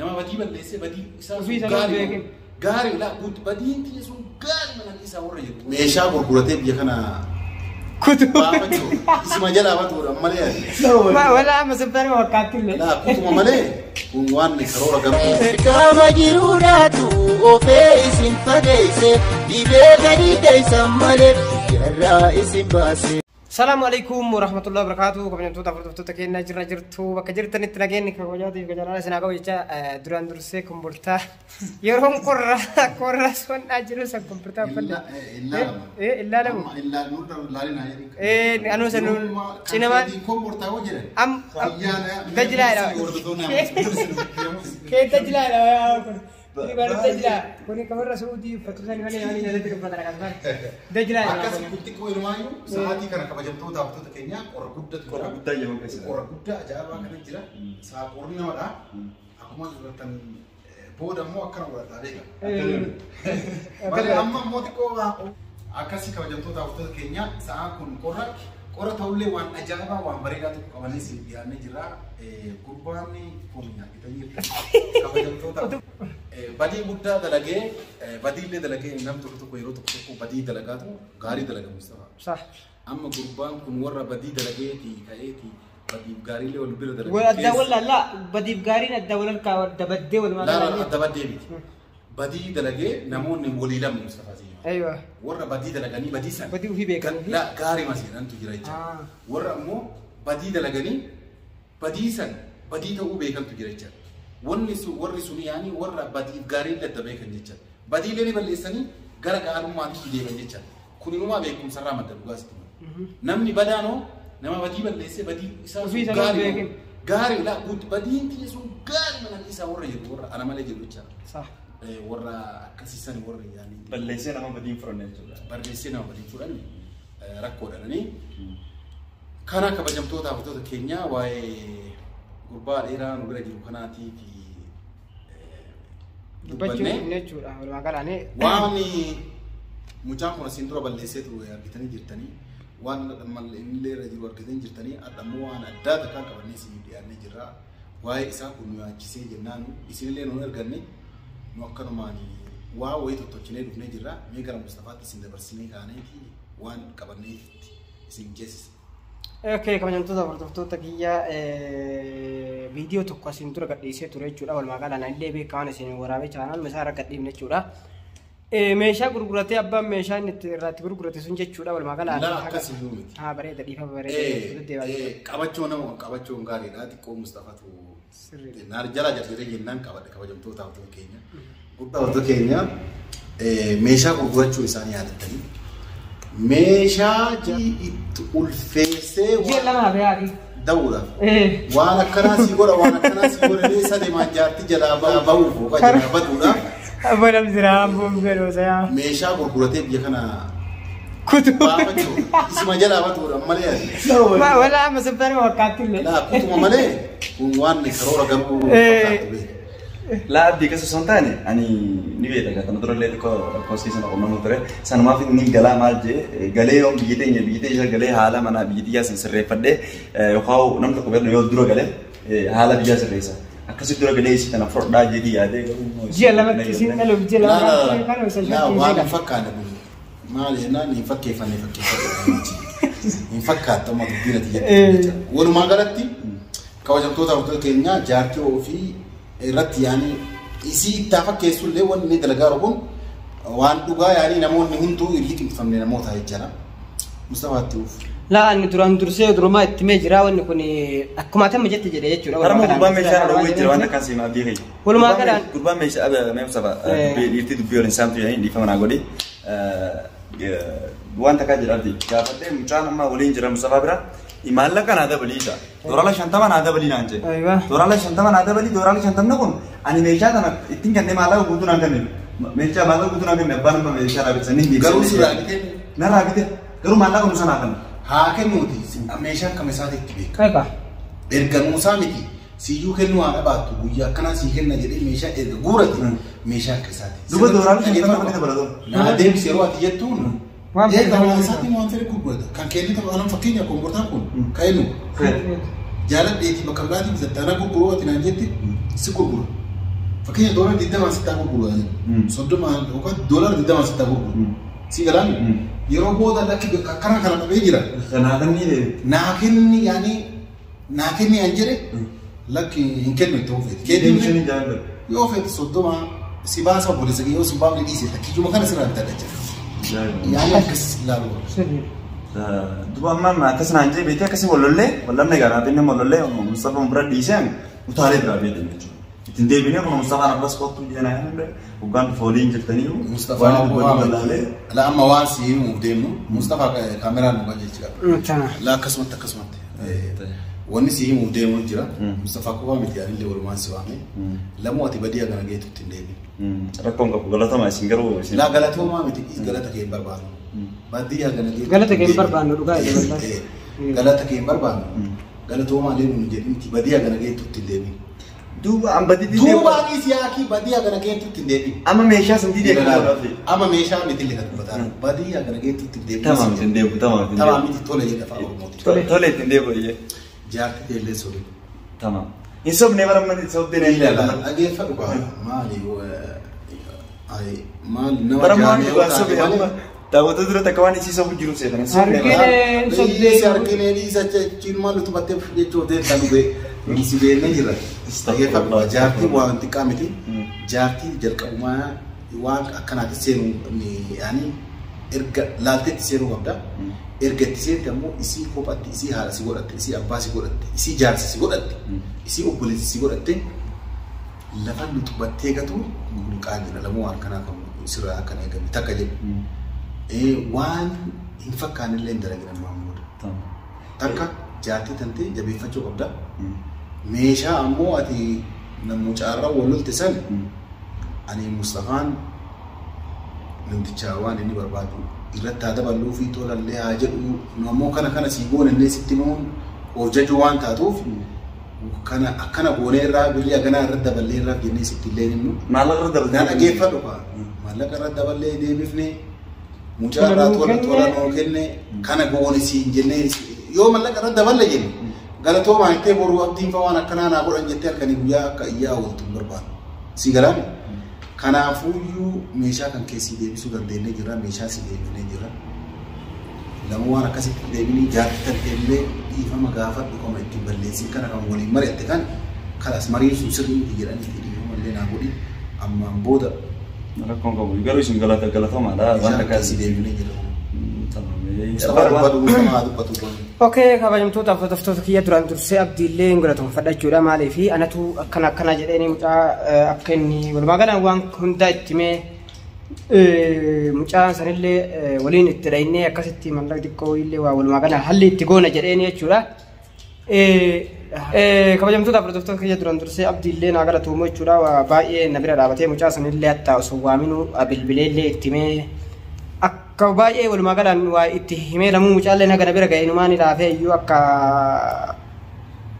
Nama badii balleessee badii isaa Ofii sun isaa gaarii beekin. Gaarii laa badiin tiyya sun gaarii mana isaa warra jedhu. Meeshaa gurguratee biyya kana Kutu. baafachuu isuma jalaa batuudha malee. Wala amma sibbaaree wakkaatti illee. Laa kutuma malee kun waan karoora garuu. Qaama jiruudhaatu ofee isin fageesse dhibee gadi teessan malee jarraa isin baase. Salaamu alaikum warahmatullahi wabarakatuh. Kabajamtoota hordoftoota keenyaa jirra jirtu bakka jirtanitti nageenyi kabajaatiif gajalaan isin haa qabu jecha duraan dursee komboltaa yeroon qorra qorra sonnaa jiru san komboltaa uffadhe. Ilaalamu. Anuu san cinamaan am dajilaadha. Kee dajilaadha kun. Kuni bara dajilaa. Kuni kamarra suudii uffatu sani malee yaani nyaatatti uffata akkasumas. Dajilaadha. Akkasii kun xiqqoo ilmaayyuu sa'aatii kana kabajamtoota hordoftoota keenyaa qorra guddatu jira. Qorra guddaa jedhamu keessa. Qorra guddaa ajaa'ibaa kana jira. Sa'a qorri namadha. Akkuma dubartan booda immoo akkana godhadhaa beeka. Malee amma immoo xiqqoo akkasii kabajamtoota hordoftoota keenyaa sa'a kun qorra qorra ta'ullee waan ajaa'ibaa waan bareedaa tokko qabannee siif dhiyaannee jira. Gurbaan kun argitanii kabajamtoota badii guddaa dalagee badiillee dalagee nam tokko tokko yeroo tokko tokko badii dalagaatu gaarii dalaga Mustafaa. Sah. Amma gurbaan kun warra badii dalageetii ka'eetii badiif gaariillee wal bira dalagee. Wal adda wal la badiif gaariin adda wal harkaa dabaddee walumaa Laa galatti. adda baddee miti. Badii dalagee namoonni walii lamni Mustafaa Ziyyaa. Aywa. Warra badii dalaganii badii sana. Badii ofii beekanii fi- Laa gaarii maseenantu jira jecha. Warra ammoo badii dalaganii badii san badii ta'uu beekantu jira jecha. Wanni sun warri sun yaani warra badiif gaariillee adda beekan jecha. Badiilee ni balleessanii gara gaarummaatti deeman jecha. Kun inumaa beekumsarraa madda dhugaa sitti hima. Namni badaanoo nama badii balleessee badii isaa Ofii sun isaa gaarii beekin. gaarii laa badiin tiyya sun gaarii mana isaa warra jedhu warra ana malee jedhu jecha. Sah. Warra akkasiisan warra yaani Balleessee nama badii hin fudhanne jechuudha. barreessee nama badii fudhanne rakkoodhaanii. Kana kabajamtoota hordoftoota keenyaa waa'ee gurbaa dheeraa nu bira jiru kanaatii fi Dubbachuu dubbannee jechuudha walumaa galaanii. waan mucaan kun asiin dura balleessee ture argitanii jirtanii waan innillee irra jiru argitanii jirtanii adda immoo waan addaa takkaan qabannee isinii dhiyaannee jirra. Waa'ee isaa kun nu yaachisee jennaan isinillee nu arganne nu akkanumaan waa wayii tottolchinee dhufnee jirra. Mee gara Mustafaatti isin dabarsinee kaaneeti waan qabanneetti isin geessisa. Okay, kabajamtoota hordoftoota kiyya viidiyoo tokko asiin dura gadhiisee ture jechuudha. Walumaa galaan illee beekamaan isin waraabee chaanaal isaa irra gadhiifne jechuudha. Meeshaa gurguratee abbaan meeshaa inni itti irratti gurgurate sun jechuudha. Walumaa galaan. Laa akkasii miti. Haa bareeda dhiifama bareeda. Qabachoo nama qabachoon gaariidha. Xiqqoo Mustafatu Sirriidha. naar jala jarjaree jennaan qabadhe kabajamtoota hordoftoota keenya. Guddaa hordoftoota keenya meeshaa gurgurachuu isaanii yaadattanii meeshaa itti ulfeessee Ji'a lama hafee haati. da'uudhaaf waan akkanaa sii godha waan akkanaa sii godha leessa deemaan jaartii jalaa ba'uuf yookaan jalaa baduudhaaf Abbo namni amboon fedhoo sayaa. meeshaa gurguratee biyya kana Kutu. baafachuu isuma jalaa batuudha malee. Wala amma sibbaaree wakkaatti illee. Laa kutuma malee kun waan karoora garuu fakkaatu beeku. Laa abdii keessa osoo hin taane ani ni beeka kana durallee xiqqoo lakkoofsi sana qunnamuu ture. Sanumaaf inni galaa maal jee galee yoon biyya teenya biyya teenya galee haala mana biyya xiyyaa san sirreeffadhee yookaan namni tokko yoo dura galee haala biyyaa sirreessa. Akkasii dura galee isii kana fudhadhaa jedhii yaadee garuu. Ji'a lamatti isin dhaluuf ji'a lamatti kan isa Laa waan hin shakkii fakkaanne kun maal jennaan hin fakkeeffanne fakkeeffanne hin fakkaattu amma dubbiin ati jette. Walumaa galatti kabajamtoota hordoftoota keenyaa jaartii ofii irratti yaani isii itti fakkeessu illee wanni inni dalagaa jiru kun waan dhugaa yaani namoonni hunduu hin liqimfamne namoota jechaadha. Mustafaatti uuf. Laa inni duraan dursee durumaa itti mee jira wanni kun akkuma atamma jette jedhe jechuudha. Harma gurbaan meeshaa dhowwee jira waan akkaan siima abdii keenya. Walumaa galaan. Gurbaan meeshaa mee Mustafa dhiirtii dubbii waliin saamtu jedhanii dhiifama naa godhi. Waan takkaa jira abdii gaafadhee mucaan amma waliin jira Mustafa bira maallaqa naa dabalii isa. Doolaara 50 naa dabalii naan jedhe. Doolaara 50 naa dabalii doolaara 50 kun ani meeshaa kana ittiin kennee maallaqa guutuu naan kenne. Meeshaa maallaqa guutuu naan kenne abbaan amma meeshaa naa bitanii. Garuu sirraa bitee. Narraa bitee garuu maallaqa nuusa naa kenne. Haa kennuuti meeshaan kam isaati itti beeka. Egaa. Erga nuusaa miti siyyuu kennuu haa dhabaattu guyyaa akkanaa sii kenna jedhee meeshaa erga guurate meeshaa akka isaati. Duba doolaara 50 malee dabalatu. Naa deemsi yeroo ati jettuun Waan Eega fedhe waan isaatiin waan fedhe gurgurata. Kan kennu ta'u anam fakkeenya kombortaan kun kan eenyu jaaladheeti bakka biraatiin bitatta ana gurguruu ati naan jette si gurgura. Fakkeenya doolara 20 sitti gurguru. 30 yookaan doolara 20 sitti gurguru. Si galaan yeroo booda lakki akkana kana dhabee jira. Kanaaf inni Naa kenni yaani naa kenni an jedhe lakki hin kennu itti oofeeti. Deemsanii jaalladha. Yoo feete 30 si baasa obboleessa kee yoo si baafne dhiise lakkijuma kana sirraa bitadha jira. Yaani akkas ilaalu. Sirrii. Duba amma akkas naan jee beekte akkasii wallollee wallamne garaa binne wallollee Mustafaa bira dhiiseen utaalee biraa beekte jechuudha. Ittiin deebinee kun Mustafaan abbas kottu jeenaa jedhamne hoggaan fooliin jirtanii Mustafaa la amma waan si himuuf deemnu Mustafaa kaameraan nu qajeelchi qaba. Tana. La akkasumatti akkasumatti. Wanni si himuuf deemu jira. Mustafaa qofaa miti anillee walumaan si waame. Lamuu ati badii hagana geetutti hin deemin. Rakkoon qabu galatama isin garuu isin. Laa galatoomaa miti galata kee hin barbaannu. Badii hagana geetutti. Galata kee hin barbaannu dhugaa jedhe wallahi. Galata kee hin barbaannu. Galatoomaa illee nu jedhin miti badii hagana geetutti hin deemin. Duuba an badii Duuba anis yaakii badii hagana geetutti hin deemin. Amma meeshaa sun didee kan godhafe. Amma meeshaa miti illee kan dubbataa. Badii hagana geetutti hin deemin. Tamaam ittiin deebu tamaam ittiin Tamaam deebu. miti tole jedha afaan Oromooti. Tole ittiin deebu iyyee. Jaartii teellee sori. Tamaam. Hin sobnee bara mana sobdee na Ilaala ilaala. dhageeffadhu kaa maali maal nama Bara maal jaamee dhugaa yoo sobe taate amma malee daawwattoota dura takka waan isii sobu jiru seetan. Sobnee bara. Argine sobdee. Dhiisi argine dhiisi achi achiin maal utubattee jechuuf deemtaa dhugee si beeknee jirra. Dhageeffadhu jaartii waan xiqqaa miti. Jaartii jalqabumaa waan akkanaatti seenuu yaani erga laalteetti seenuu qabda. Erga itti seente ammoo isii kophatti isii haadha si godhatte isii abbaa si godhatte isii jaarsa si godhatte isii obboleessi si godhatte lafa luxubattee gatu kun qaanidha lamuu waan kanaa kan sirraa akkana eegame takka jedhu. Waan hin fakkaanillee hin dalagin ammaa booda. Takka jaartii tantee jabeeffachuu qabda. Meeshaa ammoo ati mucaarraa wal lolte san ani Mustafaan namtichaa waan inni barbaadu irratti haa daballuu fi tolallee haa jedhu nu ammoo kana kana sii goonellee sitti himuun of jajuu waan taatuuf kana akkana goonee irraa birrii haganaa irratti daballee irraa jennee sitti illee himnu. Maallaqa irra dabaltee. Naan dhageeffadhu kaa maallaqa irratti daballee deebifne mucaa irraa tola tola nuu kenne kana goone siin jennee yoo maallaqa irratti daballe jenne galatoomaa jettee boruu abdiin fa'aa waan akkanaa naa godhan jettee halkanii guyyaa akka iyyaa ooltu hin barbaadu. Si galaame? Kanaafuyyuu meeshaa kan keessi deebisuu dandeenyee jirra meeshaa si deebifnee jirra. Lama waan akkasitti deebinii jaartii tanteellee dhiifama gaafadhu qoma ittiin balleessin kana kan waliin mari'atte kan kalas mariin sun sirrii miti jedhanii itti dhiifama illee naa godhi ammaan booda Rakkoon qabu garuu isin galata galatoomaadha waan meeshaa takka keessi deebifnee jirra. Tamam. Mustafaa dubbatu Mustafaa dubbatu. Okay, kabajamtoota hordoftoota kiyya duraan dursee abdiillee hin galatoomfadha jechuudha. Maaliif anatu akkana akkana jedhee mucaa akka inni walumaa galaan waan hundaa itti himee mucaan sanillee waliin itti dhahinee akkasitti mallaqa xiqqoo illee waa walumaa galaan halli itti goona jedheen jechuudha. Kabajamtoota hordoftoota kiyya duraan dursee abdiillee naa galatoomu jechuudha. Waa baay'ee na bira dhaabatee mucaa sanillee hatta osoo waaminuu bilbileellee itti himee akka baay'ee walumaa galaan waa itti himee lamuu mucaallee naga na bira ga'e inumaan laafee iyyuu akka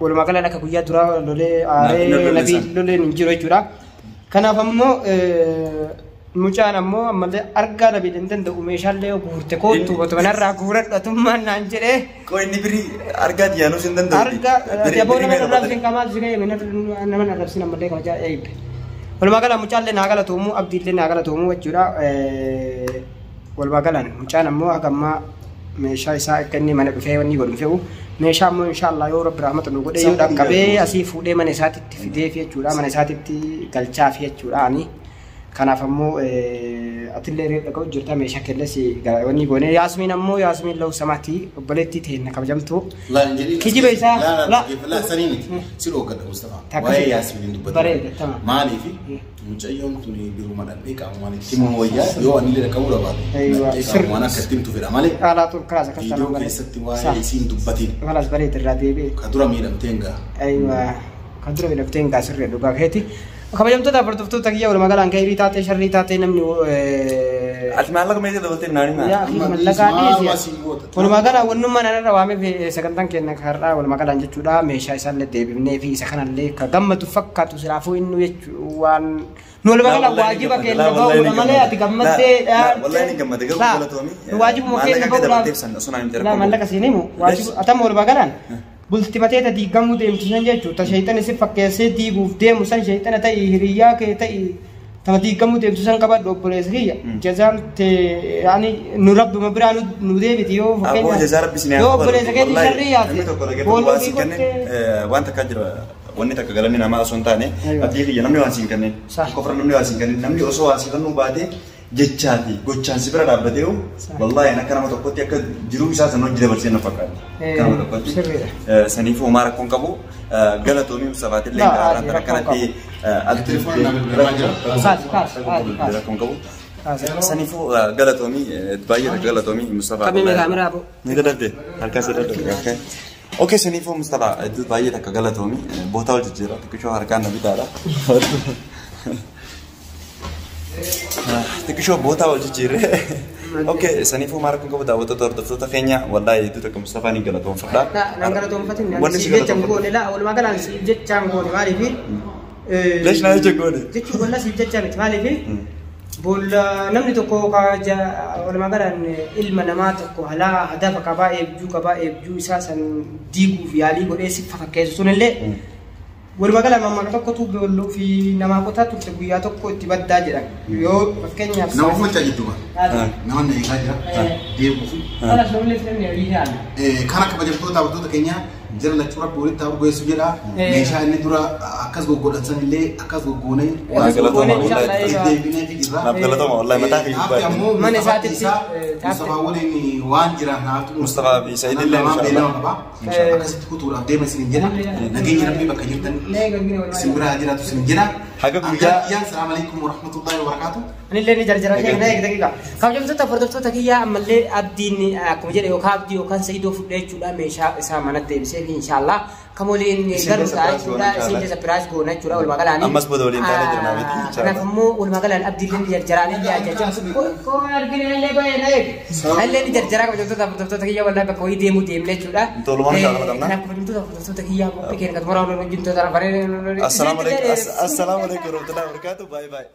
walumaa galaan akka guyyaa duraa lolee aaree nabii loleen hin jiru jechuudha. Kanaaf ammoo mucaan ammoo ammallee argaa nabii hin danda'u meeshaalee guurte kootu manarraa guuradhatummaan naan jedhee. Koo inni birii argaa diyaanuu sin danda'u. Argaa aboo nama arrabsin qamaa si ga'e nama arrabsin ammallee kabajaa eebbe. Walumaa galaan mucaallee naa galatoomu abdiillee naa galatoomu jechuudha. Walumaa galaan mucaan ammoo haga ammaa meeshaa isaa akka inni mana dhufee wanni godhu fe'u meeshaa ammoo inshaallah yoo rabbi rahmata nu godhe yoo dhaqqabee asii fuudhee mana isaatitti fideef jechuudha mana isaatitti galchaaf jechuudha ani. Kanaaf ammoo atillee reef dhaqa'u jirta meeshaa kellees wanni goone Yaasmiin ammoo Yaasmiin lau samaatti obboleettii teenna kabajamtu. Kijiba isaa La la sanii miti si dhooggadha Mustafaa. Waa'ee Yaasmiin hin dubbatu. Bareeda tamam. Maaliif mucayyoon tun biruma dhandhee qaamumaan itti himu wayyaa yoo ani illee dhaqabuu dhabaate. Qaamumaan akka itti himtu fedha malee. Alaatul kalaas akkas Viidiyoo keessatti waa'ee isiin dubbatiin. Kalaas bareeda irraa deebi'e. Ka dura miidhamtee hin ga'a. Aywa kan dura miidhamtee hin ga'a sirrii dhugaa keeti. Kabajamtoota hordoftoota kiyya walumaa galaan kairii taatee sharrii taatee namni Ati maallaqa meeshaa dabaltee naan himaa? Yaa fi mallaqaa dhiisi. Walumaa galaan wannummaan anarra waamee sagantaan keenya har'aa walumaa galaan jechuudha meeshaa isaallee deebifnee fi isa kanallee ka gammadu fakkaatu silaafuu inni jechuu waan nu walumaa galaan waajiba keenya bahuudha malee ati gammaddee Wallahi ni gammade garuu galatoomi. Waajibuma keenya bahuudhaaf. Laa maallaqa siin himu waajiba atama walumaa galaan Bulti mateeta diigamuu deemtu san jechuudha. Ta sheexana si fakkeessee diiguuf deemu san sheexana ta'i hiriyyaa kee ta'i tama diigamuu deemtu san qabadhu obboleessa kiyya. Jazaan te yaani nu rabbuma biraa nu deebiti yoo Aboo jazaa rabbi isin haa yoo obboleessa keetii Wallaahi, sharrii yaate. Namni tokko dhaggeeffatu Boolla waan ofii siin kenneen gottee. waan takka jira wanni takka galanni namaa osoo hin taane Aywa. abdii kiyya namni waan siin kenneen Sah. kofra namni waan siin kenneen namni osoo waan siin kennuu baate jechaa fi gochaan si bira dhaabbatee Sah. wallaahi akka nama tokkotti akka jiruu isaa sana hojii dabarsee na fakkaata. Akka nama tokkotti. Sirriidha. Saniifuu homaa rakkoon qabu galatoomii Mustafaatillee Laa, gaarraan ati tana rakkoon akkanatti Telefoon na bilbilamaa jira. Kaas, kaas, kaas, kaas. Rakkoon qabu. Kaas. Saniifuu galatoomii baay'ee galatoomii Mustafaa. Qabee kaameraa boo. Ni dadhabde harkaa si dadhabde. Okay. Okay, saniifuu Mustafaa hedduu baay'ee takka galatoomii bootaa wal jijjiira xiqqishoo harkaan na bitaadha. Xiqqishoo bootaa wal jijjiirre. Okay, saniifuu maal kun qabu daawwattoota hordoftoota keenya wallaahi hedduu takka Mustafaa ni galatoomfadha. Nan galatoomfatin Wanni si siif jecha hin galatoomfadhu. goone laa walumaa galaan siif jecha hin goone maaliifi. Leesh naa jecha goone. Jechuun walaa siif jecha miti maaliifi. Boolla namni tokko walumaa galaan ilma namaa tokko halaa hadafa qabaa eebjuu qabaa eebjuu isaa san diiguuf yaalii godhee si fakkeessu sunillee walumaa galaan mammaaka tokkotu boolluu fi namaa qotaa turte guyyaa tokko itti baddaa jedhan yoo fakkeenyaaf. Nama fuulchaa jidduma. Nama na eegaa jira. Deemuuf. Kanas namni filamne olii yaala. Kana kabajamtoota daawwattoota keenya jira lachuu rabbi walitti haa urgeessu jedha. Meeshaa inni dura akkas goggodhan sanillee akkas goggoonee Waan galatooma Gogoonee wallaahi. inshallah. Deddeebinee fi jirra. Naaf galatooma wallaahi mataa fi Naafti ammoo Mana Mustafaa isaatitti, isaa Mustafaa waliin waan jira naaftu. Mustafaa fi Sa'iid illee lamaan inshallah. beelama qaba. Akkasitti kutuudhaaf deema isin jedha. Nageenya rabbii bakka jirtan isin biraa jiraatu isin jedha. Haga guyyaa- Kiyyaan salaamu alaikum warahmatullahi wabarakaatu. Anillee ni jarjara kee na eegda daqiiqa. Kabajamtoota hordoftoota kiyyaa ammallee abdiin akkuma jedhe yookaan abdii yookaan Sa'idoo fudhee jechuudha meeshaa isaa manatti deebisee fi inshaallah kan waliin Isin galu ta'a surprise jechuudha goona isin inshallah. surprise goona jechuudha walumaa galaan. Ammas booda waliin taanee jirra naa miti, inshallah. Kanaaf immoo walumaa galaan abdiillee ni jarjaraa ni jaajjacha. Koo argina illee baay'ee na eegi. Illee ni jarjaraa kabajamtoota hordoftoota kiyyaa wallahi bakka wayii deemuu deemne jechuudha. Tolumaan shaakala qabna. Kanaaf kabajamtoota hordoftoota kiyyaa qophii keenya kan toora waliin hojii toora baree. Assalaamu alaikum. Assalaamu alaikum warahmatullahi wabarakatuh. Bye bye.